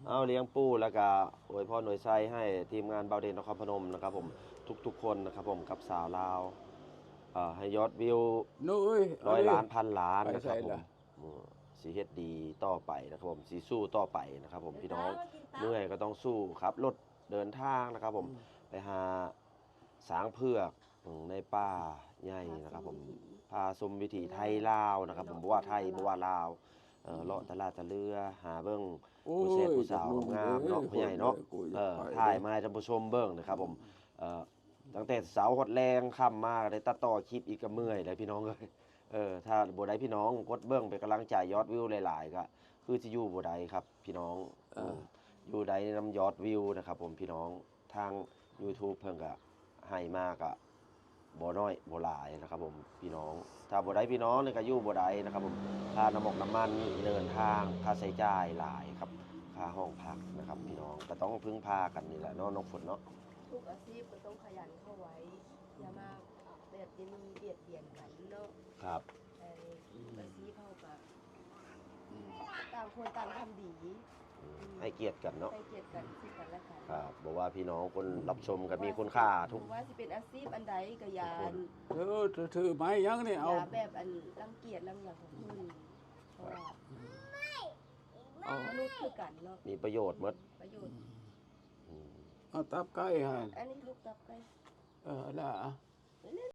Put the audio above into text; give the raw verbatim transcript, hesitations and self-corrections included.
เอาเลี้ยงปู่แล้วก็อวยพรอวยชัยให้ทีมงานบ่าวเด่นนครพนมนะครับผม ทุกๆคนนะครับผม กับสาวลาว เอ่อ ให้ยอดวิว โน้ย ร้อยล้านพันล้านนะครับผม ไปใส่ละ อืมสิเฮ็ดดีต่อไปนะครับผมสิสู้ต่อไปนะครับผมพี่น้อง เมื่อยก็ต้องสู้ครับรถเดินทางนะครับผม ไปหาสางเผือกในป่าใหญ่นะครับผม พาชมวิถีไทยลาวนะครับผม บ่ว่าไทยบ่ว่าลาว เอ่อ เลาะตลาดตะเลือ หาเบิ่ง โอ้ ผู้แซ่บผู้สาวงามเนาะ โอ้ย ผู้ใหญ่เนาะ กูอยาก เอ่อ ไป ถ่ายมาให้ท่านผู้ชมเบิ่งนะครับผม เอ่อ ตั้งแต่เช้าฮอดแลงค่ำมาก็ได้ตัดต่อคลิปอีกก็เมื่อยแล้วพี่น้องเอ้ย เออ ถ้าบ่ได้พี่น้องกดเบิ่งเป็นกำลังใจยอดวิวหลายๆก็คือสิอยู่บ่ได้ครับพี่น้อง เออ มอยู่ได้นำยอดวิวนะครับผมพี่น้อง ทาง YouTube เพิ่นก็ให้มาก็บ่น้อยบ่หลายนะครับผมพี่น้อง ถ้าบ่ได้พี่น้องนี่ก็อยู่บ่ได้นะครับผม ค่าน้ำมกน้ำมันเดินทาง ค่าใช้จ่ายหลายครับ ค่าห้องพักนะครับพี่น้อง ก็ต้องพึ่งพากันนี่แหละเนาะ น้องฝนเนาะ ทุกอาชีพก็ต้องขยันเข้าไว้ อย่ามาแบบจะมีเบียดเบียนกันเนาะ ครับ แต่ทุกอาชีพเขาก็ต่างคนต่างทำดี ให้เกียรติกันเนาะ ให้เกียรติกันซึ่งกันและกัน ครับ บอกว่าพี่น้องคนรับชมก็มีคุณค่าทุก ว่าสิเป็นอาชีพอันใดก็อย่า ทุกคน เออถือไม้ยังนี่เอา อย่าแบบอันรังเกียจรังอย่างของคนเพราะว่า เอา มนุษย์คือกันเนาะ มีประโยชน์หมด ประโยชน์ อืม เอาตับไก่ฮะ อันนี้ลูกตับไก่ เออละ